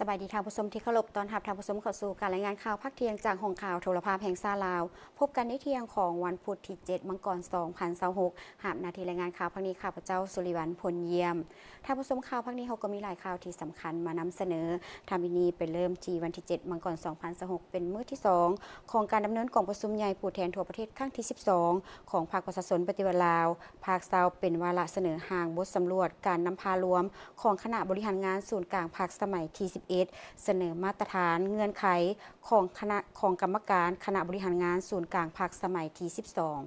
ສະບາຍດີທ່ານຜູ້ຊົມທີ່ເຄົາລົບ, ຕ້ອນຮັບທ່ານຜູ້ຊົມເຂົ້າສູ່ການລາຍງານຂ່າວພາກທ່ຽງຈາກຫ້ອງຂ່າວໂທລະພາບແຫ່ງຊາດລາວ. ພົບກັນໃນທ່ຽງຂອງວັນພຸດທີເຈັດ ມັງກອນ ສອງພັນຊາວຫົກ. ຮັບໜ້າທີ່ລາຍງານຂ່າວພາກນີ້ ຂ້າພະເຈົ້າ ສຸລິວັນ ພົນຢ້ຽມ. ທ່ານຜູ້ຊົມ, ຂ່າວພາກນີ້ເຮົາກໍມີຫຼາຍຂ່າວທີ່ສຳຄັນມານຳສະເໜີ. ຖ້າມີນີ້ໄປເລີ່ມທີ່ວັນທີເຈັດ ມັງກອນ ສອງພັນຊາວຫົກ ເປັນມື້ທີສອງຂອງການດຳເນີນກອງປະຊຸມໃຫຍ່ຜູ້ແທນທົ່ວປະເທດຄັ້ງທີສິບສອງ ຂອງພັກປະຊາຊົນປະຕິວັດລາວ. ພາກເຊົ້າເປັນວາລະສະເໜີຮ່າງບົດສຳຫຼວດການນຳພາລວມຂອງຄະນະບໍລິຫານງານສູນກາງພັກສະໄໝທີສິບເອັດ, ສະເໜີມາດຕະຖານເງື່ອນໄຂຂອງຄະນະ ຂອງກຳມະການຄະນະບໍລິຫານງານສູນກາງພັກສະໄໝທີສິບສອງ.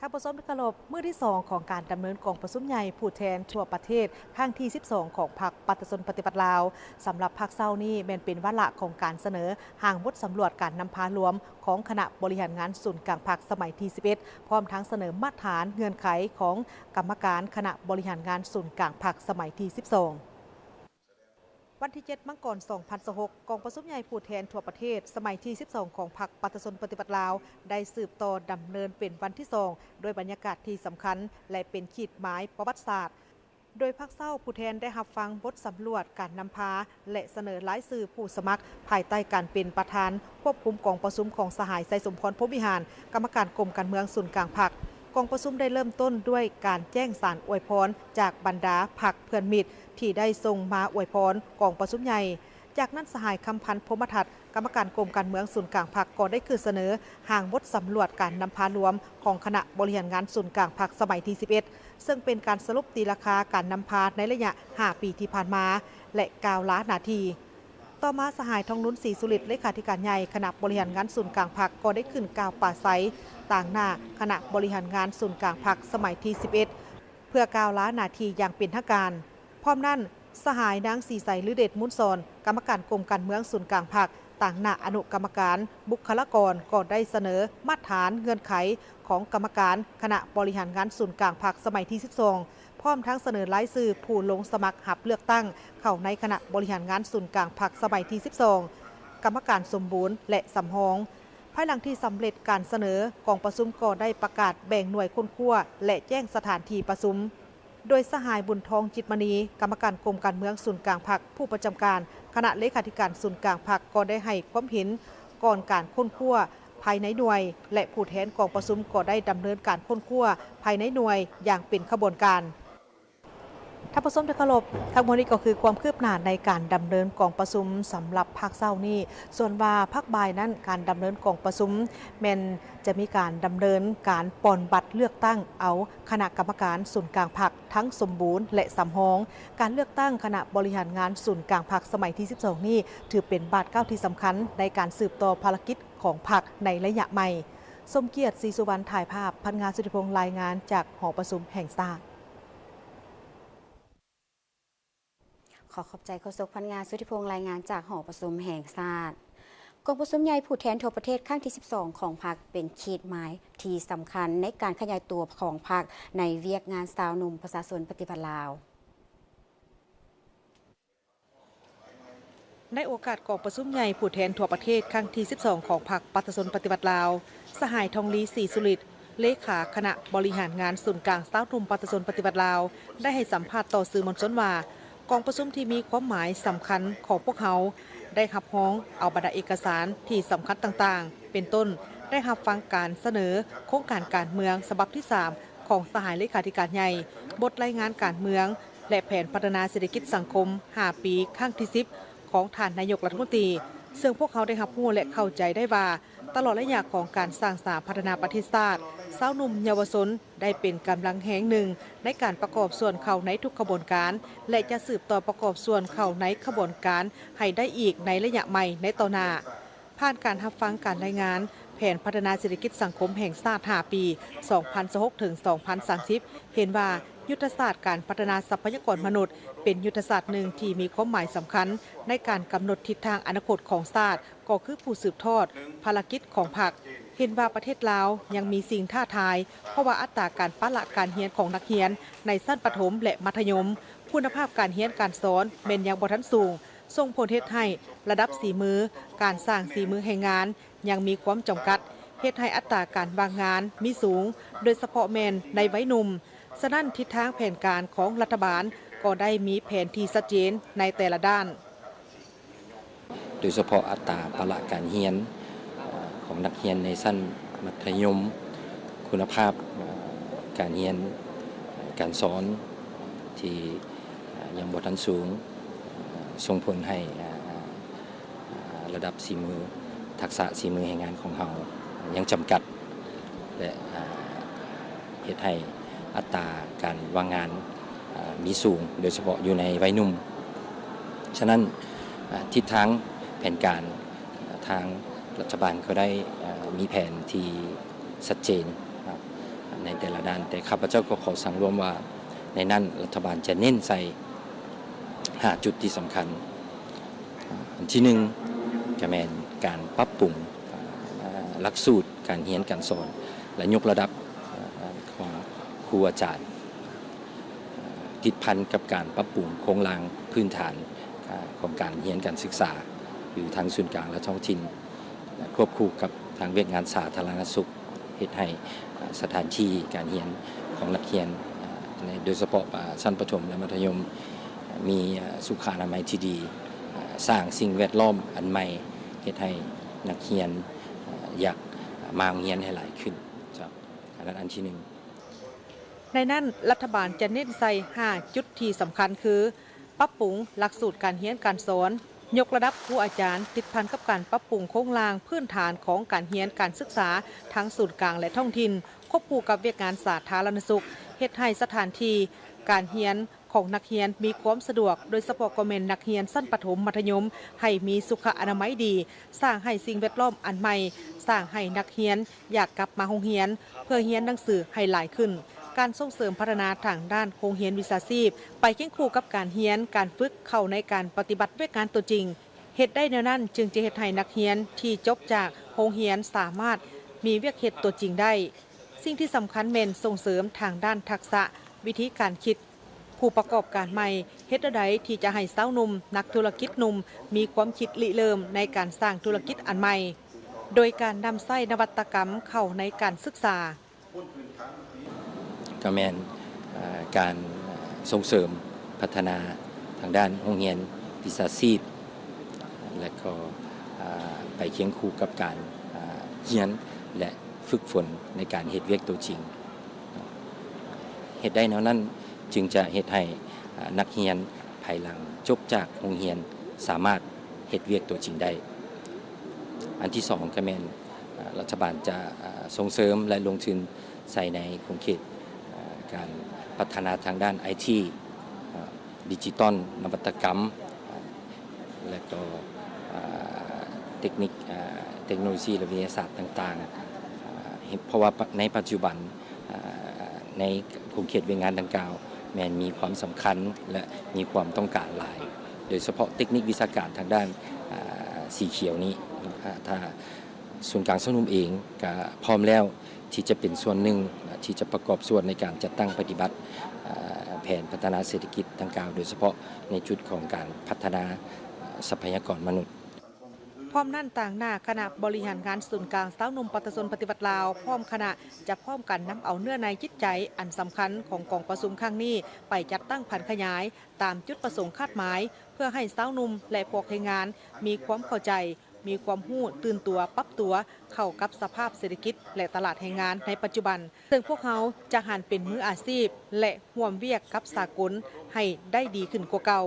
ທ່ານຜູ້ຊົມທີ່ເຄົາລົບ, ມື້ທີສອງຂອງການດຳເນີນກອງປະຊຸມໃຫຍ່ຜູ້ແທນທົ່ວປະເທດຄັ້ງທີສິບສອງຂອງພັກປະຊາຊົນປະຕິວັດລາວ. ສຳລັບພາກເຊົ້ານີ້ແມ່ນເປັນວາລະຂອງການສະເໜີຮ່າງບົດສຳຫຼວດການນຳພາລວມຂອງຄະນະບໍລິຫານງານສູນກາງພັກສະໄໝທີສິບເອັດ, ພ້ອມທັງສະເໜີມາດຖານເງື່ອນໄຂຂອງກຳມະການຄະນະບໍລິຫານງານສູນກາງພັກສະໄໝທີສິບສອງ. ວັນທີເຈັດ ມັງກອນ ສອງພັນຊາວຫົກ, ກອງປະຊຸມໃຫຍ່ຜູ້ແທນທົ່ວປະເທດສະໄໝທີສິບສອງຂອງພັກປະຊາຊົນປະຕິວັດລາວ ໄດ້ສືບຕໍ່ດຳເນີນເປັນວັນທີສອງ ດ້ວຍບັນຍາກາດທີ່ສຳຄັນ ແລະ ເປັນຂີດໝາຍປະຫວັດສາດ. ໂດຍພາກເຊົ້າ, ຜູ້ແທນໄດ້ຮັບຟັງບົດສຳຫຼວດການນຳພາ ແລະ ສະເໜີລາຍຊື່ຜູ້ສະໝັກ ພາຍໃຕ້ການເປັນປະທານຄວບຄຸມກອງປະຊຸມຂອງສະຫາຍ ໄຊສົມພອນ ພົມວິຫານ, ກຳມະການກົມການເມືອງສູນກາງພັກ. ກອງປະຊຸມໄດ້ເລີ່ມຕົ້ນດ້ວຍການແຈ້ງສານອວຍພອນຈາກບັນດາພັກເພື່ອນມິດ ທີ່ໄດ້ສົ່ງມາອວຍພອນກອງປະຊຸມໃຫຍ່. ຈາກນັ້ນ, ສະຫາຍ ຄຳພັນ ພົມມະທັດ, ກຳມະການກົມການເມືອງສູນກາງພັກ ກໍໄດ້ຂຶ້ນສະເໜີຮ່າງບົດສຳຫຼວດການນຳພາລວມຂອງຄະນະບໍລິຫານງານສູນກາງພັກສະໄໝທີສິບເອັດ, ເຊິ່ງເປັນການສະຫຼຸບຕີລາຄາການນຳພາໃນໄລຍະຫ້າປີທີ່ຜ່ານມາ ແລະ ກ່າວລາໜ້າທີ່. ຕໍ່ມາ, ສະຫາຍ ທອງລຸນ ສີສຸລິດ, ເລຂາທິການໃຫຍ່ຄະນະບໍລິຫານງານສູນກາງພັກ ກໍໄດ້ຂຶ້ນກ່າວປາໄສຕາງໜ້າຄະນະບໍລິຫານງານສູນກາງພັກສະໄໝທີສິບເອັດ ເພື່ອກ່າວລາໜ້າທີ່ຢ່າງເປັນທາງການ. ພ້ອມນັ້ນ, ສະຫາຍ ນາງ ສີໃສ ລືເດດມູນສອນ, ກຳມະການກົມການເມືອງສູນກາງພັກ, ຕາງໜ້າອະນຸກຳມະການບຸກຄະລາກອນ ກໍໄດ້ສະເໜີມາດຖານເງື່ອນໄຂຂອງກຳມະການຄະນະບໍລິຫານງານສູນກາງພັກສະໄໝທີສິບສອງ, ພ້ອມທັງສະເໜີລາຍຊື່ຜູ້ລົງສະໝັກຮັບເລືອກຕັ້ງເຂົ້າໃນຄະນະບໍລິຫານງານສູນກາງພັກສະໄໝທີສິບສອງ, ກຳມະການສົມບູນ ແລະ ສຳຮອງ. ພາຍຫຼັງທີ່ສຳເລັດການສະເໜີ, ກອງປະຊຸມກໍໄດ້ປະກາດແບ່ງໜ່ວຍຄົ້ນຄວ້າ ແລະ ແຈ້ງສະຖານທີ່ປະຊຸມ. ໂດຍສະຫາຍ ບຸນທອງ ຈິດມະນີ, ກຳມະການກົມການເມືອງສູນກາງພັກ, ຜູ້ປະຈຳການຄະນະເລຂາທິການສູນກາງພັກ ກໍໄດ້ໃຫ້ຄວາມເຫັນກ່ອນການຄົ້ນຄວ້າພາຍໃນໜ່ວຍ ແລະ ຜູ້ແທນກອງປະຊຸມກໍໄດ້ດຳເນີນການຄົ້ນຄວ້າພາຍໃນໜ່ວຍຢ່າງເປັນຂະບວນການ. ທ່ານຜູ້ຊົມທີ່ເຄົາລົບ, ທັງໝົດນີ້ກໍຄືຄວາມຄືບໜ້າໃນການດຳເນີນກອງປະຊຸມສຳລັບພາກເຊົ້ານີ້. ສ່ວນວ່າພາກບ່າຍນັ້ນ, ການດຳເນີນກອງປະຊຸມແມ່ນຈະມີການດຳເນີນການປ່ອນບັດເລືອກຕັ້ງເອົາຄະນະກຳມະການສູນກາງພັກທັງສົມບູນ ແລະ ສຳຮອງ. ການເລືອກຕັ້ງຄະນະບໍລິຫານງານສູນກາງພັກສະໄໝທີສິບສອງນີ້ ຖືເປັນບາດກ້າວທີ່ສຳຄັນໃນການສືບຕໍ່ພາລະກິດຂອງພັກໃນໄລຍະໃໝ່. ສົມກຽດ ສີສຸວັນ ຖ່າຍພາບ, ພັນງາ ສຸທິພົງ ລາຍງານຈາກຫໍປະຊຸມແຫ່ງຊາດ. ຂໍຂອບໃຈໂຄສົກພັນງາ ສຸທິພົງ ລາຍງານຈາກຫໍປະຊຸມແຫ່ງຊາດ. ກອງປະຊຸມໃຫຍ່ຜູ້ແທນທົ່ວປະເທດຄັ້ງທີສິບສອງຂອງພັກ ເປັນຂີດໝາຍທີ່ສຳຄັນໃນການຂະຫຍາຍຕົວຂອງພັກໃນວຽກງານຊາວໜຸ່ມປະຊາຊົນປະຕິວັດລາວ. ໃນໂອກາດກອງປະຊຸມໃຫຍ່ຜູ້ແທນທົ່ວປະເທດຄັ້ງທີສິບສອງຂອງພັກປະຊາຊົນປະຕິວັດລາວ, ສະຫາຍ ທອງລີ ສີສຸລິດ, ເລຂາຄະນະບໍລິຫານງານສູນກາງຊາວໜຸ່ມປະຊາຊົນປະຕິວັດລາວ ໄດ້ໃຫ້ສຳພາດຕໍ່ສື່ມວນຊົນວ່າ, ກອງປະຊຸມທີ່ມີຄວາມໝາຍສຳຄັນຂອງພວກເຮົາ ໄດ້ຮັບຮອງເອົາບັນດາເອກະສານທີ່ສຳຄັນຕ່າງໆ ເປັນຕົ້ນ ໄດ້ຮັບຟັງການສະເໜີໂຄງການການເມືອງສະບັບທີສາມຂອງສະຫາຍເລຂາທິການໃຫຍ່, ບົດລາຍງານການເມືອງ ແລະ ແຜນພັດທະນາເສດຖະກິດສັງຄົມຫ້າປີ ຄັ້ງທີສິບ ຂອງທ່ານນາຍົກລັດຖະມົນຕີ, ເຊິ່ງພວກເຮົາໄດ້ຮັບຮູ້ ແລະ ເຂົ້າໃຈໄດ້ວ່າ ຕະຫຼອດໄລຍະຂອງການສ້າງສາພັດທະນາປະເທດຊາດ, ຊາວໜຸ່ມເຍົາວະຊົນໄດ້ເປັນກຳລັງແຮງໜຶ່ງໃນການປະກອບສ່ວນເຂົ້າໃນທຸກຂະບວນການ ແລະ ຈະສືບຕໍ່ປະກອບສ່ວນເຂົ້າໃນຂະບວນການໃຫ້ໄດ້ອີກໃນໄລຍະໃໝ່ໃນຕໍ່ໜ້າ. ຜ່ານການຮັບຟັງການລາຍງານແຜນພັດທະນາເສດຖະກິດສັງຄົມແຫ່ງຊາດຫ້າປີ ສອງພັນຊາວຫົກ ເຖິງ ສອງພັນສາມສິບ ເຫັນວ່າຍຸດທະສາດການພັດທະນາຊັບພະຍາກອນມະນຸດ ເປັນຍຸດທະສາດໜຶ່ງທີ່ມີຄວາມໝາຍສຳຄັນໃນການກຳນົດທິດທາງອະນາຄົດຂອງຊາດ, ກໍຄືຜູ້ສືບທອດພາລະກິດຂອງພັກ. ເຫັນວ່າປະເທດລາວຍັງມີສິ່ງທ້າທາຍ, ເພາະວ່າອັດຕາການປະລະການຮຽນຂອງນັກຮຽນໃນຊັ້ນປະຖົມ ແລະ ມັດທະຍົມ, ຄຸນນະພາບການຮຽນການສອນແມ່ນຍັງບໍ່ທັນສູງ, ສົ່ງຜົນເຮັດໃຫ້ລະດັບສີມື, ການສ້າງສີມືແຮງງານຍັງມີຄວາມຈຳກັດ, ເຮັດໃຫ້ອັດຕາການວ່າງງານມີສູງ, ໂດຍສະເພາະແມ່ນໃນໄວໜຸ່ມ. ສະນັ້ນ, ທິດທາງແຜນການຂອງລັດຖະບານກໍໄດ້ມີແຜນທີ່ຊັດເຈນໃນແຕ່ລະດ້ານ. ໂດຍສະເພາະອັດຕາປະລະການຮຽນຂອງນັກຮຽນໃນຊັ້ນມັດທະຍົມ, ຄຸນນະພາບການຮຽນການສອນທີ່ຍັງບໍ່ທັນສູງ, ສົ່ງຜົນໃຫ້ ລະດັບສີມື, ທັກສະສີມືແຮງງານຂອງເຮົາຍັງຈຳກັດ ແລະ ເຮັດໃຫ້ອັດຕາການວ່າງງານມີສູງ, ໂດຍສະເພາະຢູ່ໃນໄວໜຸ່ມ. ສະນັ້ນ, ທິດທາງແຜນການທາງລັດຖະບານກໍໄດ້ມີແຜນທີ່ຊັດເຈນໃນແຕ່ລະດ້ານ, ແຕ່ຂ້າພະເຈົ້າກໍຂໍສັງລວມວ່າ ໃນນັ້ນລັດຖະບານຈະເນັ້ນໃສ່ຫ້າຈຸດທີ່ສຳຄັນ. ອັນທີໜຶ່ງ ກະແມ່ນການປັບປຸງຫຼັກສູດການຮຽນການສອນ ແລະ ຍົກລະດັບຂອງຄູອາຈານ, ຕິດພັນກັບການປັບປຸງໂຄງລ່າງພື້ນຖານຂອງການຮຽນການສຶກສາ ຢູ່ທັງສູນກາງ ແລະ ທ້ອງຖິ່ນ, ຄວບຄູ່ກັບທາງວຽກງານສາທາລະນະສຸກ. ເຮັດໃຫ້ສະຖານທີ່ການຮຽນຂອງນັກຮຽນ, ໂດຍສະເພາະຊັ້ນປະຖົມ ແລະ ມັດທະຍົມ ມີສຸຂະອະນາໄມທີ່ດີ, ສ້າງສິ່ງແວດລ້ອມອັນໃໝ່, ເຮັດໃຫ້ນັກຮຽນຢາກມາໂຮງຮຽນໃຫ້ຫຼາຍຂຶ້ນ. ອັນນັ້ນອັນທີໜຶ່ງ. ໃນນັ້ນ, ລັດຖະບານຈະເນັ້ນໃສ່ຫ້າຈຸດທີ່ສຳຄັນຄື ປັບປຸງຫຼັກສູດການຮຽນການສອນ, ຍົກລະດັບຄູອາຈານ, ຕິດພັນກັບການປັບປຸງໂຄງລ່າງພື້ນຖານຂອງການຮຽນການສຶກສາທັງສູນກາງ ແລະ ທ້ອງຖິ່ນ, ຄວບຄູ່ກັບວຽກງານສາທາລະນະສຸກ, ເຮັດໃຫ້ສະຖານທີ່ການຮຽນຂອງນັກຮຽນມີຄວາມສະດວກ, ໂດຍສະເພາະກໍແມ່ນນັກຮຽນຊັ້ນປະຖົມ ມັດທະຍົມ ໃຫ້ມີສຸຂະອະນາໄມດີ, ສ້າງໃຫ້ສິ່ງແວດລ້ອມອັນໃໝ່, ສ້າງໃຫ້ນັກຮຽນ ຢາກກັບມາໂຮງຮຽນເພື່ອຮຽນໜັງສືໃຫ້ຫຼາຍຂຶ້ນ, ການສົ່ງເສີມພັດທະນາທາງດ້ານໂຮງຮຽນວິຊາຊີບ ໄປຄຽງຄູ່ກັບການຮຽນການຝຶກເຂົ້າໃນການປະຕິບັດວຽກງານຕົວຈິງ. ເຮັດໄດ້ແນວນັ້ນຈຶ່ງຈະເຮັດໃຫ້ນັກຮຽນທີ່ຈົບຈາກໂຮງຮຽນສາມາດມີວຽກເຮັດຕົວຈິງໄດ້. ສິ່ງທີ່ສຳຄັນແມ່ນສົ່ງເສີມທາງດ້ານທັກສະ, ວິທີການຄິດ, ຜູ້ປະກອບການໃໝ່, ເຮັດແນວໃດທີ່ຈະໃຫ້ຊາວໜຸ່ມນັກທຸລະກິດໜຸ່ມມີຄວາມຄິດລິເລີ່ມໃນການສ້າງທຸລະກິດອັນໃໝ່ ໂດຍການນຳໃຊ້ນະວັດຕະກຳເຂົ້າໃນການສຶກສາ. ກະແມ່ນ ເອີ່ ການສົ່ງເສີມພັດທະນາທາງດ້ານໂຮງຮຽນວິຊາຊີບ ແລະກໍ ເອີ່ ໄປຄຽງຄູ່ກັບການ ເອີ່ ຮຽນ ແລະ ຝຶກຝົນໃນການເຮັດວຽກໂຕຈິງ. ເຮັດໄດ້ແນວນັ້ນຈຶ່ງຈະເຮັດໃຫ້ ເອີ່ ນັກຮຽນພາຍຫຼັງຈົບຈາກໂຮງຮຽນສາມາດເຮັດວຽກໂຕຈິງໄດ້. ອັນທີສອງກະແມ່ນ ເອີ່ ລັດຖະບານຈະ ເອີ່ ສົ່ງເສີມ ແລະ ລົງທຶນໃສ່ໃນຂົງເຂດ ເອີ່ ການພັດທະນາທາງດ້ານໄອທີ ເອີ່ ດິຈິຕອນ ນະວັດຕະກຳ ເອີ່ ແລະກໍ ເອີ່ ເຕັກນິກ ເອີ່ ເຕັກໂນໂລຊີ ແລະ ວິທະຍາສາດຕ່າງໆ ເພາະວ່າໃນປັດຈຸບັນ ເອີ່ ໃນຂົງເຂດວຽກງານດັ່ງກ່າວ ແມ່ນມີຄວາມສຳຄັນ ແລະ ມີຄວາມຕ້ອງການຫຼາຍ, ໂດຍສະເພາະເຕັກນິກວິຊາການທາງດ້ານ ເອີ່ ສີຂຽວນີ້. ເອີ່ ຖ້າສູນກາງຊາວໜຸ່ມເອງກະພ້ອມແລ້ວ ທີ່ຈະເປັນສ່ວນໜຶ່ງ ທີ່ຈະປະກອບສ່ວນໃນການຈັດຕັ້ງປະຕິບັດ ເອີ່ ແຜນພັດທະນາເສດຖະກິດດັ່ງກ່າວ, ໂດຍສະເພາະໃນຈຸດຂອງການພັດທະນາ ເອີ່ ຊັບພະຍາກອນມະນຸດ. ພ້ອມນັ້ນ, ຕາງໜ້າຄະນະບໍລິຫານງານສູນກາງຊາວໜຸ່ມປະຊາຊົນປະຕິວັດລາວ ພ້ອມຄະນະ ຈະພ້ອມກັນນຳເອົາເນື້ອໃນຈິດໃຈອັນສຳຄັນຂອງກອງປະຊຸມຄັ້ງນີ້ ໄປຈັດຕັ້ງຜັນຂະຫຍາຍຕາມຈຸດປະສົງຄາດໝາຍ ເພື່ອໃຫ້ຊາວໜຸ່ມ ແລະ ພວກແຮງງານມີຄວາມເຂົ້າໃຈ, ມີຄວາມຮູ້ຕື່ນຕົວປັບຕົວເຂົ້າກັບສະພາບເສດຖະກິດ ແລະ ຕະຫຼາດແຮງງານໃນປັດຈຸບັນ, ເຊິ່ງພວກເຮົາຈະຫັນເປັນມືອາຊີບ ແລະ ຮ່ວມວຽກກັບສາກົນໃຫ້ໄດ້ດີຂຶ້ນກວ່າເກົ່າ.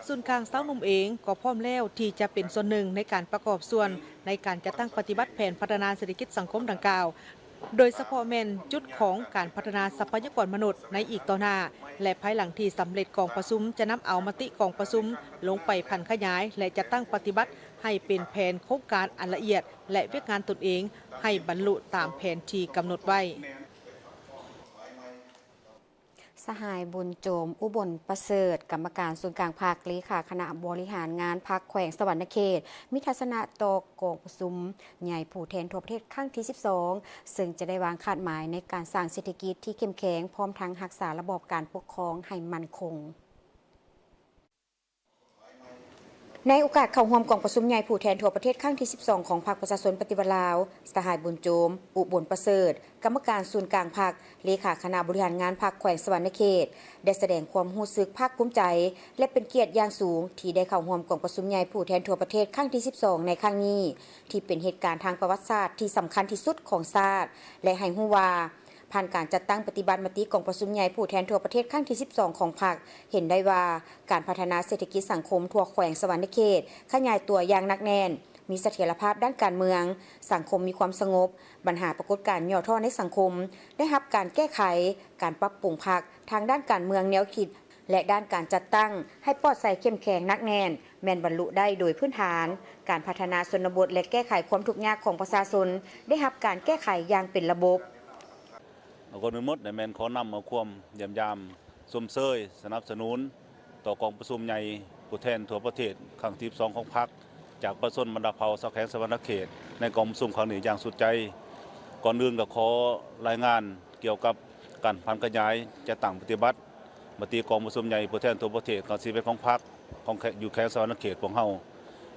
ສູນກາງຊາວໜຸ່ມເອງກໍພ້ອມແລ້ວທີ່ຈະເປັນສ່ວນໜຶ່ງໃນການປະກອບສ່ວນໃນການຈັດຕັ້ງປະຕິບັດແຜນພັດທະນາເສດຖະກິດສັງຄົມດັ່ງກ່າວ, ໂດຍສະເພາະແມ່ນຈຸດຂອງການພັດທະນາຊັບພະຍາກອນມະນຸດໃນອີກຕໍ່ໜ້າ ແລະ ພາຍຫຼັງທີ່ສຳເລັດກອງປະຊຸມ ຈະນຳເອົາມະຕິກອງປະຊຸມລົງໄປຜັນຂະຫຍາຍ ແລະ ຈັດຕັ້ງປະຕິບັດໃຫ້ເປັນແຜນໂຄງການອັນລະອຽດ ແລະ ວຽກງານຕົນເອງໃຫ້ບັນລຸຕາມແຜນທີ່ກຳນົດໄວ້. ສະຫາຍ ບຸນໂຈມ ອຸບົນປະເສີດ ກຳມະການສູນກາງພັກ, ເລຂາຄະນະບໍລິຫານງານພັກແຂວງສະຫວັນນະເຂດ ມີທັດສະນະຕໍ່ກອງປະຊຸມໃຫຍ່ຜູ້ແທນທົ່ວປະເທດຄັ້ງທີສິບສອງ ເຊິ່ງຈະໄດ້ວາງຄາດໝາຍໃນການສ້າງເສດຖະກິດທີ່ເຂັ້ມແຂງ ພ້ອມທັງຮັກສາລະບອບການປົກຄອງໃຫ້ໝັ້ນຄົງ. ໃນໂອກາດເຂົ້າຮ່ວມກອງປະຊຸມໃຫຍ່ຜູ້ແທນທົ່ວປະເທດຄັ້ງທີສິບສອງຂອງພັກປະຊາຊົນປະຕິວັດລາວ, ສະຫາຍ ບຸນໂຈມ ອຸບົນປະເສີດ, ກຳມະການສູນກາງພັກ, ເລຂາຄະນະບໍລິຫານງານພັກແຂວງສະຫວັນນະເຂດ ໄດ້ສະແດງຄວາມຮູ້ສຶກພາກພູມໃຈ ແລະ ເປັນກຽດຢ່າງສູງທີ່ໄດ້ເຂົ້າຮ່ວມກອງປະຊຸມໃຫຍ່ຜູ້ແທນທົ່ວປະເທດຄັ້ງທີສິບສອງໃນຄັ້ງນີ້, ທີ່ເປັນເຫດການທາງປະຫວັດສາດທີ່ສຳຄັນທີ່ສຸດຂອງຊາດ ແລະ ໃຫ້ຮູ້ວ່າ ຜ່ານການຈັດຕັ້ງປະຕິບັດມະຕິກອງປະຊຸມໃຫຍ່ຜູ້ແທນທົ່ວປະເທດຄັ້ງທີສິບສອງຂອງພັກ ເຫັນໄດ້ວ່າ ການພັດທະນາເສດຖະກິດສັງຄົມທົ່ວແຂວງສະຫວັນນະເຂດຂະຫຍາຍຕົວຢ່າງໜັກແໜ້ນ, ມີສະຖຽນລະພາບດ້ານການເມືອງ, ສັງຄົມມີຄວາມສະຫງົບ, ບັນຫາປາກົດການຫຍໍ້ທໍ້ໃນສັງຄົມໄດ້ຮັບການແກ້ໄຂ, ການປັບປຸງພັກທາງດ້ານການເມືອງແນວຄິດ ແລະ ດ້ານການຈັດຕັ້ງໃຫ້ປອດໃສເຂັ້ມແຂງໜັກແໜ້ນ ແມ່ນບັນລຸໄດ້ໂດຍພື້ນຖານ, ການພັດທະນາຊົນນະບົດ ແລະ ແກ້ໄຂຄວາມທຸກຍາກຂອງປະຊາຊົນໄດ້ຮັບການແກ້ໄຂຢ່າງເປັນລະບົບ. ກ່ອນອື່ນໝົດ ແມ່ນຂໍນຳເອົາຄວາມຢ້ຽມຢາມ ຊົມເຊີຍ ສະໜັບສະໜູນຕໍ່ກອງປະຊຸມໃຫຍ່ຜູ້ແທນທົ່ວປະເທດຄັ້ງທີສິບສອງຂອງພັກ ຈາກປະຊາຊົນບັນດາເຜົ່າຊາວແຂວງສະຫວັນນະເຂດ ໃນກອງປະຊຸມຄັ້ງນີ້ຢ່າງສຸດໃຈ. ກ່ອນອື່ນກໍຂໍລາຍງານກ່ຽວກັບການຜັນຂະຫຍາຍຈັດຕັ້ງປະຕິບັດມະຕິກອງປະຊຸມໃຫຍ່ຜູ້ແທນທົ່ວປະເທດຄັ້ງທີສິບເອັດຂອງພັກ ຂອງແຂ ຢູ່ແຂວງສະຫວັນນະເຂດພວກເຮົາ.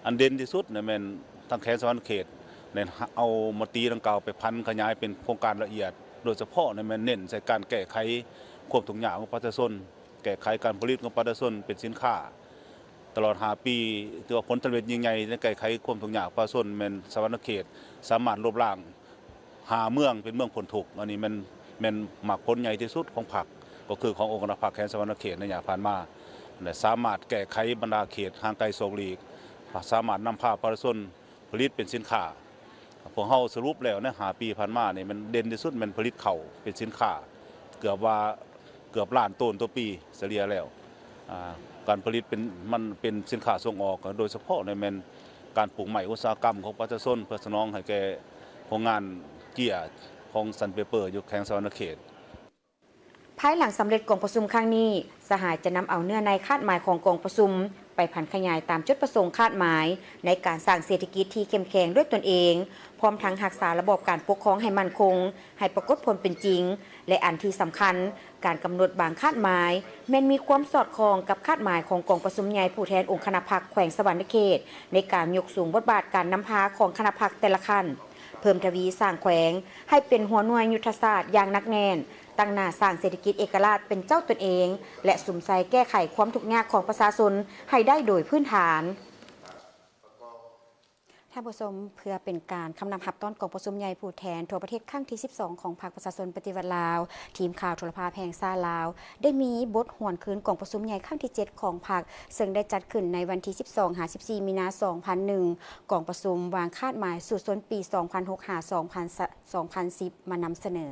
ອັນເດັ່ນທີ່ສຸດນະແມ່ນທາງແຂວງສະຫວັນນະເຂດ ແມ່ນເອົາມະຕິດັ່ງກ່າວໄປຜັນຂະຫຍາຍເປັນໂຄງການລະອຽດ, ໂດຍສະເພາະນະແມ່ນເນັ້ນໃສ່ການແກ້ໄຂຄວາມທຸກຍາກຂອງປະຊາຊົນ, ແກ້ໄຂການຜະລິດຂອງປະຊາຊົນເປັນສິນຄ້າ. ຕະຫຼອດຫ້າປີ ຖືວ່າຜົນສຳເລັດຍິ່ງໃຫຍ່ໃນແກ້ໄຂຄວາມທຸກຍາກປະຊາຊົນ ແມ່ນສະຫວັນນະເຂດສາມາດລົບລ້າງ ຫ້າເມືອງເປັນເມືອງພົ້ນທຸກ. ອັນນີ້ແມ່ນ ແມ່ນໝາກຜົນໃຫຍ່ທີ່ສຸດຂອງພັກ ກໍຄືຂອງອົງຄະນະພັກແຂວງສະຫວັນນະເຂດໃນໄລຍະຜ່ານມາ ແລະ ສາມາດແກ້ໄຂບັນດາເຂດຫ່າງໄກສອກຫຼີກ, ສາມາດນຳພາປະຊາຊົນຜະລິດເປັນສິນຄ້າ. ພວກເຮົາສະຫຼຸບແລ້ວໃນຫ້າປີຜ່ານມານີ້ ແມ່ນເດັ່ນທີ່ສຸດແມ່ນຜະລິດເຂົ້າເປັນສິນຄ້າ ເກືອບວ່າ ເກືອບລ້ານໂຕນຕໍ່ປີສະເລ່ຍແລ້ວ. ອາ ການຜະລິດເປັນ ມັນເປັນສິນຄ້າສົ່ງອອກ, ໂດຍສະເພາະແມ່ນການປູກໄມ້ອຸດສາຫະກຳຂອງປະຊາຊົນ ເພື່ອສະໜອງໃຫ້ແກ່ໂຮງງານເຈ້ຍຂອງ Sun Paper ຢູ່ແຂວງສະຫວັນນະເຂດ. ພາຍຫຼັງສຳເລັດກອງປະຊຸມຄັ້ງນີ້, ສະຫາຍຈະນຳເອົາເນື້ອໃນຄາດໝາຍຂອງກອງປະຊຸມ ໄປຜັນຂະຫຍາຍຕາມຈຸດປະສົງຄາດໝາຍໃນການສ້າງເສດຖະກິດທີ່ເຂັ້ມແຂງດ້ວຍຕົນເອງ, ພ້ອມທັງຮັກສາລະບອບການປົກຄອງໃຫ້ໝັ້ນຄົງ, ໃຫ້ປາກົດຜົນເປັນຈິງ ແລະ ອັນທີ່ສຳຄັນ, ການກຳນົດບາງຄາດໝາຍ ແມ່ນມີຄວາມສອດຄ່ອງກັບຄາດໝາຍຂອງກອງປະຊຸມໃຫຍ່ຜູ້ແທນອົງຄະນະພັກແຂວງສະຫວັນນະເຂດ ໃນການຍົກສູງບົດບາດການນຳພາຂອງຄະນະພັກແຕ່ລະຂັ້ນ, ເພີ່ມທະວີສ້າງແຂວງໃຫ້ເປັນຫົວໜ່ວຍຍຸດທະສາດຢ່າງໜັກແໜ້ນ, ຕັ້ງໜ້າສ້າງເສດຖະກິດເອກະລາດເປັນເຈົ້າຕົນເອງ ແລະ ສຸມໃສ່ແກ້ໄຂຄວາມທຸກຍາກຂອງປະຊາຊົນໃຫ້ໄດ້ໂດຍພື້ນຖານ. ທ່ານຜູ້ຊົມ, ເພື່ອເປັນການຄຳນັບຮັບຕ້ອນກອງປະຊຸມໃຫຍ່ຜູ້ແທນທົ່ວປະເທດຄັ້ງທີສິບສອງຂອງພັກປະຊາຊົນປະຕິວັດລາວ, ທີມຂ່າວໂທລະພາບແຫ່ງຊາດລາວ ໄດ້ມີບົດຫວນຄືນກອງປະຊຸມໃຫຍ່ຄັ້ງທີເຈັດຂອງພັກ, ເຊິ່ງໄດ້ຈັດຂຶ້ນໃນວັນທີສິບສອງຫາສິບສີ່ ມີນາ ສອງພັນໜຶ່ງ, ກອງປະຊຸມວາງຄາດໝາຍສູ້ຊົນປີສອງພັນຫົກຫາສອງພັນ ສອງພັນສິບ ມານຳສະເໜີ.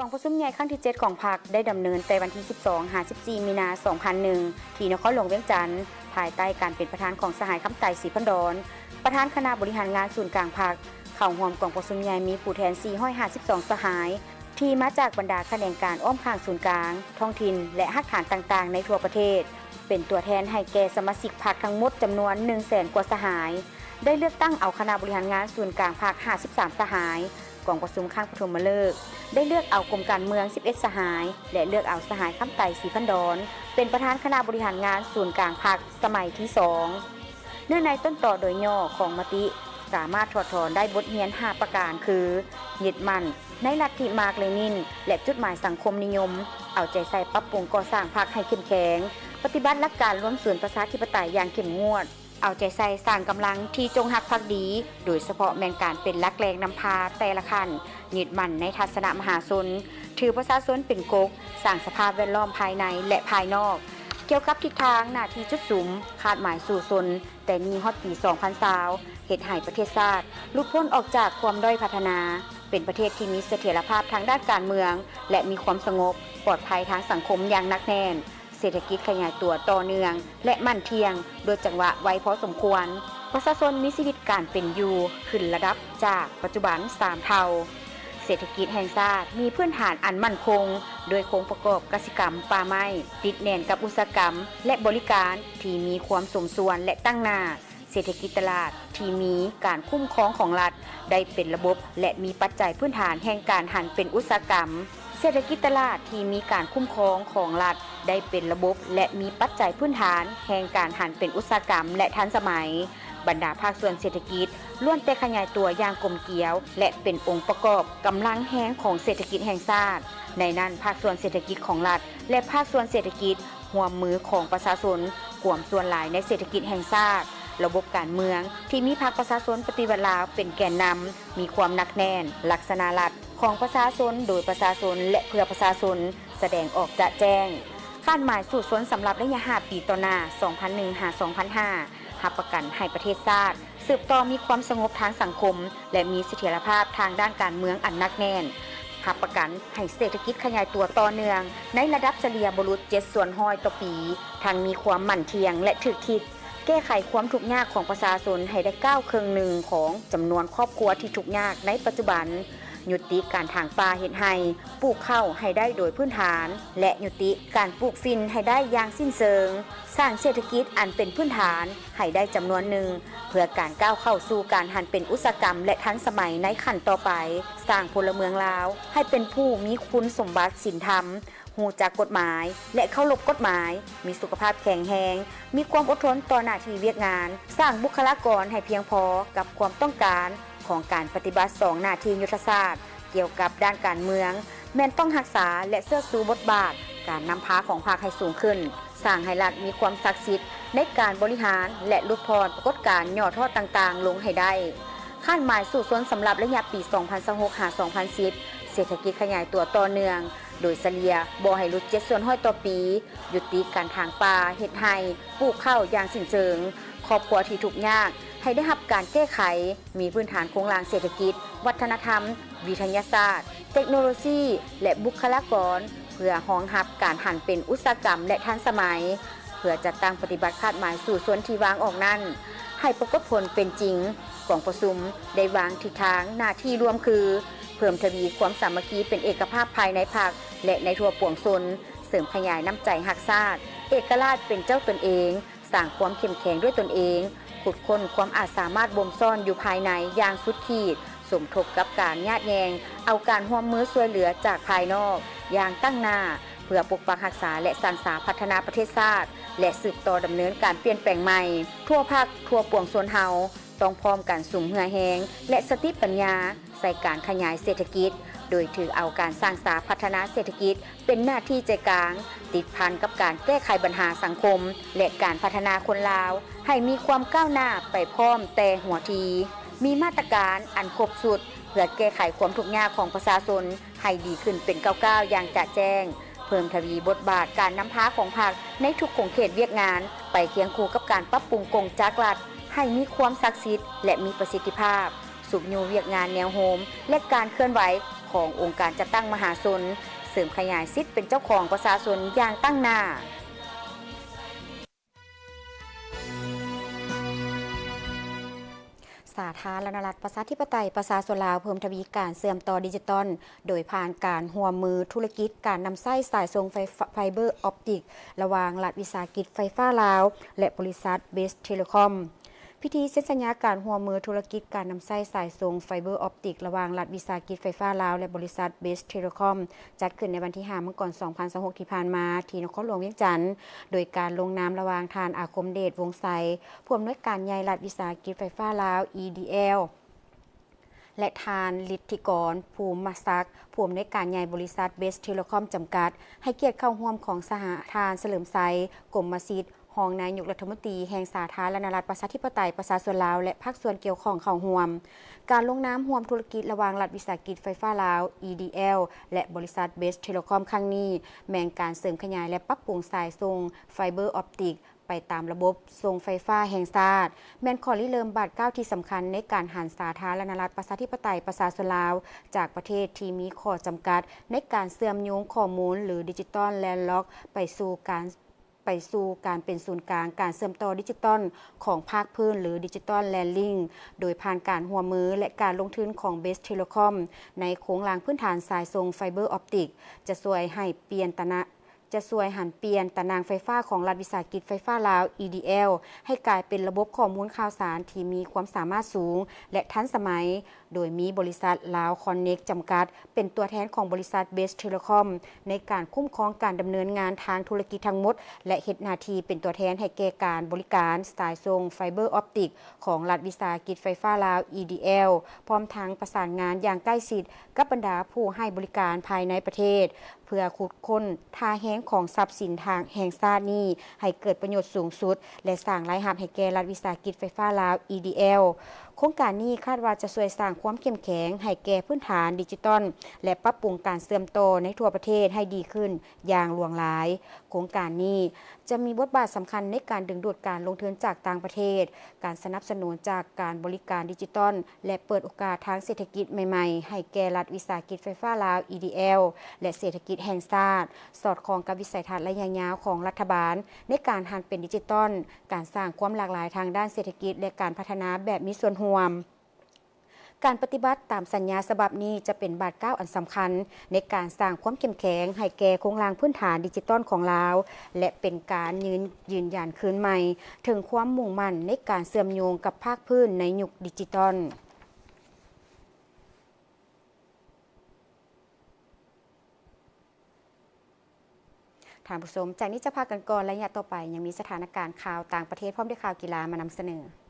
ກອງປະຊຸມໃຫຍ່ຄັ້ງທີເຈັດຂອງພັກ ໄດ້ດຳເນີນແຕ່ວັນທີສິບສອງຫາສິບສີ່ ມີນາ ສອງພັນໜຶ່ງ ທີ່ນະຄອນຫຼວງວຽງຈັນ, ພາຍໃຕ້ການເປັນປະທານຂອງສະຫາຍ ຄຳໄຕ ສີພັນດອນ, ປະທານຄະນະບໍລິຫານງານສູນກາງພັກ. ເຂົ້າຮ່ວມກອງປະຊຸມໃຫຍ່ມີຜູ້ແທນສີ່ຮ້ອຍຫ້າສິບສອງສະຫາຍ ທີ່ມາຈາກບັນດາຂະແໜງການອ້ອມຂ້າງສູນກາງ, ທ້ອງຖິ່ນ ແລະ ຮາກຖານຕ່າງໆໃນທົ່ວປະເທດ, ເປັນຕົວແທນໃຫ້ແກ່ສະມາຊິກພັກທັງໝົດຈຳນວນໜຶ່ງແສນກວ່າສະຫາຍ. ໄດ້ເລືອກຕັ້ງເອົາຄະນະບໍລິຫານງານສູນກາງພັກຫ້າສິບສາມສະຫາຍ. ກອງປະຊຸມຄັ້ງປະຖົມມະເລີກ ໄດ້ເລືອກເອົາກົມການເມືອງສິບເອັດສະຫາຍ ແລະ ເລືອກເອົາສະຫາຍ ຄຳໄຕ ສີພັນດອນ ເປັນປະທານຄະນະບໍລິຫານງານສູນກາງພັກສະໄໝທີສອງ. ເນື້ອໃນຕົ້ນຕໍໂດຍຫຍໍ້ຂອງມະຕິ ສາມາດຖອດຖອນໄດ້ບົດຮຽນຫ້າປະການ ຄື ຍຶດໝັ້ນໃນລັດທິມາກເລນິນ ແລະ ຈຸດໝາຍສັງຄົມນິຍົມ, ເອົາໃຈໃສ່ປັບປຸງກໍ່ສ້າງພັກໃຫ້ເຂັ້ມແຂງ, ປະຕິບັດຫຼັກການລວມສູນປະຊາທິປະໄຕຢ່າງເຂັ້ມງວດ, ເອົາໃຈໃສ່ສ້າງກຳລັງທີ່ຈົງຮັກພັກດີ, ໂດຍສະເພາະແມ່ນການເປັນຫຼັກແຫຼ່ງນຳພາແຕ່ລະຂັ້ນ, ຍຶດໝັ້ນໃນທັດສະນະມະຫາຊົນ, ຖືປະຊາຊົນເປັນກົກ, ສ້າງສະພາບແວດລ້ອມພາຍໃນ ແລະ ພາຍນອກ. ກ່ຽວກັບທິດທາງ, ໜ້າທີ່, ຈຸດສຸມ, ຄາດໝາຍສູ້ຊົນ, ແຕ່ນີ້ຮອດປີສອງພັນຊາວ ເຮັດໃຫ້ປະເທດຊາດຫຼຸດພົ້ນອອກຈາກຄວາມດ້ອຍພັດທະນາ, ເປັນປະເທດທີ່ມີສະຖຽນລະພາບທາງດ້ານການເມືອງ ແລະ ມີຄວາມສະຫງົບປອດໄພທາງສັງຄົມຢ່າງໜັກແໜ້ນ, ເສດຖະກິດຂະຫຍາຍຕົວຕໍ່ເນື່ອງ ແລະ ໝັ້ນທ່ຽງດ້ວຍຈັງຫວະໄວພໍສົມຄວນ, ປະຊາຊົນມີຊີວິດການເປັນຢູ່ຂຶ້ນລະດັບຈາກປັດຈຸບັນສາມເທົ່າ. ເສດຖະກິດແຫ່ງຊາດມີພື້ນຖານອັນໝັ້ນຄົງ ດ້ວຍໂຄງປະກອບກະສິກຳ, ປ່າໄມ້, ຕິດແໜ້ນກັບອຸດສາຫະກຳ ແລະ ບໍລິການທີ່ມີຄວາມສົມສ່ວນ ແລະ ຕັ້ງໜ້າ. ເສດຖະກິດຕະຫຼາດທີ່ມີການຄຸ້ມຄອງຂອງລັດ ໄດ້ເປັນລະບົບ ແລະ ມີປັດໄຈພື້ນຖານແຫ່ງການຫັນເປັນອຸດສາຫະກຳ. ເສດຖະກິດຕະຫຼາດທີ່ມີການຄຸ້ມຄອງຂອງລັດ ໄດ້ເປັນລະບົບ ແລະ ມີປັດໄຈພື້ນຖານແຫ່ງການຫັນເປັນອຸດສາຫະກຳ ແລະ ທັນສະໄໝ. ບັນດາພາກສ່ວນເສດຖະກິດລ້ວນແຕ່ຂະຫຍາຍຕົວຢ່າງກົມກຽວ ແລະ ເປັນອົງປະກອບກຳລັງແຮງຂອງເສດຖະກິດແຫ່ງຊາດ. ໃນນັ້ນ, ພາກສ່ວນເສດຖະກິດຂອງລັດ ແລະ ພາກສ່ວນເສດຖະກິດຮ່ວມມືຂອງປະຊາຊົນ ກວມສ່ວນຫຼາຍໃນເສດຖະກິດແຫ່ງຊາດ, ລະບົບການເມືອງທີ່ມີພັກປະຊາຊົນປະຕິວັດລາວເປັນແກນນຳ, ມີຄວາມໜັກແໜ້ນ, ລັກສະນະລັດຂອງປະຊາຊົນ, ໂດຍປະຊາຊົນ ແລະ ເພື່ອປະຊາຊົນ ສະແດງອອກຈະແຈ້ງ. ຄາດໝາຍສູ້ຊົນສຳລັບໄລຍະຫ້າປີຕໍ່ໜ້າ ສອງພັນໜຶ່ງ ຫາ ສອງພັນຫ້າ ຮັບປະກັນໃຫ້ປະເທດຊາດ ສືບຕໍ່ມີຄວາມສະຫງົບທາງສັງຄົມ ແລະ ມີສະຖຽນລະພາບທາງດ້ານການເມືອງອັນໜັກແໜ້ນ, ຮັບປະກັນໃຫ້ເສດຖະກິດຂະຫຍາຍຕົວຕໍ່ເນື່ອງໃນລະດັບສະເລ່ຍບໍ່ຫຼຸດເຈັດສ່ວນຮ້ອຍຕໍ່ປີ, ທັງມີຄວາມໝັ້ນທ່ຽງ ແລະ ຖືກທິດ, ແກ້ໄຂຄວາມທຸກຍາກຂອງປະຊາຊົນໃຫ້ໄດ້ກວ່າເຄິ່ງໜຶ່ງຂອງຈຳນວນຄອບຄົວທີ່ທຸກຍາກໃນປັດຈຸບັນ, ຍຸຕິການຖາງປ່າເຮັດໄຮ່, ປູກເຂົ້າໃຫ້ໄດ້ໂດຍພື້ນຖານ ແລະ ຍຸຕິການປູກຝິ່ນໃຫ້ໄດ້ຢ່າງສິ້ນເຊີງ. ສ້າງເສດຖະກິດອັນເປັນພື້ນຖານໃຫ້ໄດ້ຈຳນວນໜຶ່ງ ເພື່ອການກ້າວເຂົ້າສູ່ການຫັນເປັນອຸດສາຫະກຳ ແລະ ທັນສະໄໝໃນຂັ້ນຕໍ່ໄປ. ສ້າງພົນລະເມືອງລາວໃຫ້ເປັນຜູ້ມີຄຸນສົມບັດສິນທຳ, ຮູ້ຈັກກົດໝາຍ ແລະ ເຄົາລົບກົດໝາຍ, ມີສຸຂະພາບແຂງແຮງ, ມີຄວາມອົດທົນຕໍ່ໜ້າທີ່ວຽກງານ. ສ້າງບຸກຄະລາກອນໃຫ້ພຽງພໍກັບຄວາມຕ້ອງການຂອງການປະຕິບັດສອງໜ້າທີ່ຍຸດທະສາດ ກ່ຽວກັບດ້ານການເມືອງ ແມ່ນຕ້ອງຮັກສາ ແລະ ເຊີດຊູບົດບາດການນຳພາຂອງພັກໃຫ້ສູງຂຶ້ນ, ສ້າງໃຫ້ລັດມີຄວາມສັກສິດໃນການບໍລິຫານ ແລະ ຫຼຸດຜ່ອນປາກົດການຫຍໍ້ທໍ້ຕ່າງໆລົງໃຫ້ໄດ້. ຄາດໝາຍສູ້ຊົນສຳລັບໄລຍະປີສອງພັນຊາວຫົກ ຫາ ສອງພັນສິບ ເສດຖະກິດຂະຫຍາຍຕົວຕໍ່ເນື່ອງ ໂດຍສະເລ່ຍບໍ່ໃຫ້ຫຼຸດເຈັດສ່ວນຮ້ອຍຕໍ່ປີ, ຍຸຕິການຖາງປ່າເຮັດໄຮ່, ປູກເຂົ້າຢ່າງສິ້ນເຊີງ, ຄອບຄົວທີ່ທຸກຍາກໃຫ້ໄດ້ຮັບການແກ້ໄຂ, ມີພື້ນຖານໂຄງລ່າງເສດຖະກິດ, ວັດທະນະທຳ, ວິທະຍາສາດ, ເຕັກໂນໂລຊີ ແລະ ບຸກຄະລາກອນ ເພື່ອຮອງຮັບການຫັນເປັນອຸດສາຫະກຳ ແລະ ທັນສະໄໝ. ເພື່ອຈັດຕັ້ງປະຕິບັດຄາດໝາຍສູ້ຊົນທີ່ວາງອອກນັ້ນໃຫ້ປາກົດຜົນເປັນຈິງ, ກອງປະຊຸມໄດ້ວາງທິດທາງໜ້າທີ່ລວມຄື ເພີ່ມທະວີຄວາມສາມັກຄີເປັນເອກະພາບພາຍໃນພັກ ແລະ ໃນທົ່ວປວງຊົນ, ເສີມຂະຫຍາຍນ້ຳໃຈຮັກຊາດ, ເອກະລາດເປັນເຈົ້າຕົນເອງ, ສ້າງຄວາມເຂັ້ມແຂງດ້ວຍຕົນເອງ, ຂຸດຄົ້ນຄວາມອາດສາມາດບົ່ມຊ້ອນຢູ່ພາຍໃນຢ່າງສຸດຂີດ, ສົມທົບກັບການຍາດແຍ່ງເອົາການຮ່ວມມືຊ່ວຍເຫຼືອຈາກພາຍນອກຢ່າງຕັ້ງໜ້າ ເພື່ອປົກປັກຮັກສາ ແລະ ສ້າງສາພັດທະນາປະເທດຊາດ ແລະ ສືບຕໍ່ດຳເນີນການປ່ຽນແປງໃໝ່. ທົ່ວພັກ, ທົ່ວປວງຊົນເຮົາ ຕ້ອງພ້ອມກັນສຸມເຫື່ອແຮງ ແລະ ສະຕິປັນຍາໃສ່ການຂະຫຍາຍເສດຖະກິດ, ໂດຍຖືເອົາການສ້າງສາພັດທະນາເສດຖະກິດ ເປັນໜ້າທີ່ໃຈກາງ, ຕິດພັນກັບການແກ້ໄຂບັນຫາສັງຄົມ ແລະ ການພັດທະນາຄົນລາວ ໃຫ້ມີຄວາມກ້າວໜ້າໄປພ້ອມແຕ່ຫົວທີ, ມີມາດຕະການອັນຄົບຊຸດ ເພື່ອແກ້ໄຂຄວາມທຸກຍາກຂອງປະຊາຊົນໃຫ້ດີຂຶ້ນເປັນກ້າວໆຢ່າງຈະແຈ້ງ, ເພີ່ມທະວີບົດບາດການນຳພາຂອງພັກໃນທຸກຂົງເຂດວຽກງານ, ໄປຄຽງຄູ່ກັບການປັບປຸງກົງຈັກລັດໃຫ້ມີຄວາມສັກສິດ ແລະ ມີປະສິດທິພາບ. ຊຸກຍູ້ວຽກງານແນວໂຮມ ແລະ ການເຄື່ອນໄຫວຂອງອົງການຈັດຕັ້ງມະຫາຊົນ, ເສີມຂະຫຍາຍສິດເປັນເຈົ້າຂອງປະຊາຊົນຢ່າງຕັ້ງໜ້າ. ສາທາລະນະລັດປະຊາທິປະໄຕປະຊາຊົນລາວ ເພີ່ມທະວີການເຊື່ອມຕໍ່ດິຈິຕອນ ໂດຍຜ່ານການຮ່ວມມືທຸລະກິດການນຳໃຊ້ສາຍສົ່ງໄຟຟ້າ ໄຟເບີອອບຕິກ ລະຫວ່າງລັດວິສາຫະກິດໄຟຟ້າລາວ ແລະ ບໍລິສັດເບສເທເລຄອມ. ພິທີເຊັນສັນຍາການຮ່ວມມືທຸລະກິດການນຳໃຊ້ສາຍສົ່ງໄຟເບີອອບຕິກ ລະຫວ່າງລັດວິສາຫະກິດໄຟຟ້າລາວ ແລະ ບໍລິສັດເບສເທເລຄອມ ຈັດຂຶ້ນໃນວັນທີຫ້າ ມັງກອນ ສອງພັນຊາວຫົກ ທີ່ຜ່ານມາ ທີ່ນະຄອນຫຼວງວຽງຈັນ, ໂດຍການລົງນາມລະຫວ່າງທ່ານ ອາຄົມເດດ ວົງໄຊ ຜູ້ອຳນວຍການໃຫຍ່ລັດວິສາຫະກິດໄຟຟ້າລາວ ອີດີແອລ ແລະ ທ່ານ ລິດທິກອນ ພູມມະສັກ ຜູ້ອຳນວຍການໃຫຍ່ບໍລິສັດເບສເທເລຄອມ ຈຳກັດ ໃຫ້ກຽດເຂົ້າຮ່ວມຂອງສະຫະ ທ່ານ ສະເຫຼີມໄຊ ກົມມະສິດ ຮອງນາຍົກລັດຖະມົນຕີແຫ່ງສາທາລະນະລັດປະຊາທິປະໄຕປະຊາຊົນລາວ ແລະ ພາກສ່ວນກ່ຽວຂ້ອງເຂົ້າຮ່ວມ. ການລົງນາມຮ່ວມທຸລະກິດລະຫວ່າງລັດວິສາຫະກິດໄຟຟ້າລາວ ອີດີແອລ ແລະ ບໍລິສັດເບສເທເລຄອມຄັ້ງນີ້ ແມ່ນການເສີມຂະຫຍາຍ ແລະ ປັບປຸງສາຍສົ່ງໄຟເບີອອບຕິກ ໄປຕາມລະບົບສົ່ງໄຟຟ້າແຫ່ງຊາດ, ແມ່ນຂໍ້ລິເລີ່ມບາດກ້າວທີ່ສຳຄັນໃນການຫັນສາທາລະນະລັດປະຊາທິປະໄຕປະຊາຊົນລາວ ຈາກປະເທດທີ່ມີຂໍ້ຈຳກັດໃນການເຊື່ອມໂຍງຂໍ້ມູນ ຫຼື ດິຈິຕອນແລນລັອກ ໄປສູ່ການ ໄປສູ່ການເປັນສູນກາງການເຊື່ອມຕໍ່ດິຈິຕອນຂອງພາກພື້ນ ຫຼື Digital Landing ໂດຍຜ່ານການຮ່ວມມື ແລະ ການລົງທຶນຂອງ Best Telecom ໃນໂຄງລ່າງພື້ນຖານສາຍສົ່ງໄຟເບີອອບຕິກ ຈະຊ່ວຍໃຫ້ປ່ຽນຕະນະ ຈະຊ່ວຍຫັນປ່ຽນຕາໜ່າງໄຟຟ້າຂອງລັດວິສາຫະກິດໄຟຟ້າລາວ EDL ໃຫ້ກາຍເປັນລະບົບຂໍ້ມູນຂ່າວສານທີ່ມີຄວາມສາມາດສູງ ແລະ ທັນສະໄໝ, ໂດຍມີບໍລິສັດ Lao Connect ຈຳກັດ ເປັນຕົວແທນຂອງບໍລິສັດ Best Telecom ໃນການຄຸ້ມຄອງການດຳເນີນງານທາງທຸລະກິດທັງໝົດ ແລະ ເຮັດໜ້າທີ່ເປັນຕົວແທນໃຫ້ແກ່ການບໍລິການສາຍສົ່ງໄຟເບີອອບຕິກຂອງລັດວິສາຫະກິດໄຟຟ້າລາວ EDL ພ້ອມທັງປະສານງານຢ່າງໃກ້ຊິດກັບບັນດາຜູ້ໃຫ້ບໍລິການພາຍໃນປະເທດ ເພື່ອຂຸດຄົ້ນທ່າແຮງຂອງຊັບສິນທາງແຫ່ງຊາດນີ້ໃຫ້ເກີດປະໂຫຍດສູງສຸດ ແລະ ສ້າງລາຍຮັບໃຫ້ແກ່ລັດວິສາຫະກິດໄຟຟ້າລາວ EDL. ໂຄງການນີ້ຄາດວ່າຈະຊ່ວຍສ້າງຄວາມເຂັ້ມແຂງໃຫ້ແກ່ພື້ນຖານດິຈິຕອນ ແລະ ປັບປຸງການເຊື່ອມຕໍ່ໃນທົ່ວປະເທດໃຫ້ດີຂຶ້ນຢ່າງຫຼວງຫຼາຍ. ໂຄງການນີ້ຈະມີບົດບາດສຳຄັນໃນການດຶງດູດການລົງທຶນຈາກຕ່າງປະເທດ, ການສະໜັບສະໜູນຈາກການບໍລິການດິຈິຕອນ ແລະ ເປີດໂອກາດທາງເສດຖະກິດໃໝ່ໆ ໃຫ້ແກ່ລັດວິສາຫະກິດໄຟຟ້າລາວ EDL ແລະ ເສດຖະກິດແຫ່ງຊາດ, ສອດຄ່ອງກັບວິໄສທັດໄລຍະຍາວຂອງລັດຖະບານ ໃນການຫັນເປັນດິຈິຕອນ, ການສ້າງຄວາມຫຼາກຫຼາຍທາງດ້ານເສດຖະກິດ ແລະ ການພັດທະນາແບບມີສ່ວນຮ່ວມ. ການປະຕິບັດຕາມສັນຍາສະບັບນີ້ຈະເປັນບາດກ້າວອັນສຳຄັນໃນການສ້າງຄວາມເຂັ້ມແຂງໃຫ້ແກ່ໂຄງລ່າງພື້ນຖານດິຈິຕອນຂອງລາວ ແລະ ເປັນການຢືນ ຢືນຢັນຄືນໃໝ່ເຖິງຄວາມມຸ່ງໝັ້ນໃນການເຊື່ອມໂຍງກັບພາກພື້ນໃນຍຸກດິຈິຕອນ. ທ່ານຜູ້ຊົມ, ຈາກນີ້ຈະພັກກັນກ່ອນ, ໄລຍະຕໍ່ໄປຍັງມີສະຖານະການຂ່າວຕ່າງປະເທດ ພ້ອມດ້ວຍຂ່າວກິລາມານຳສະເໜີ.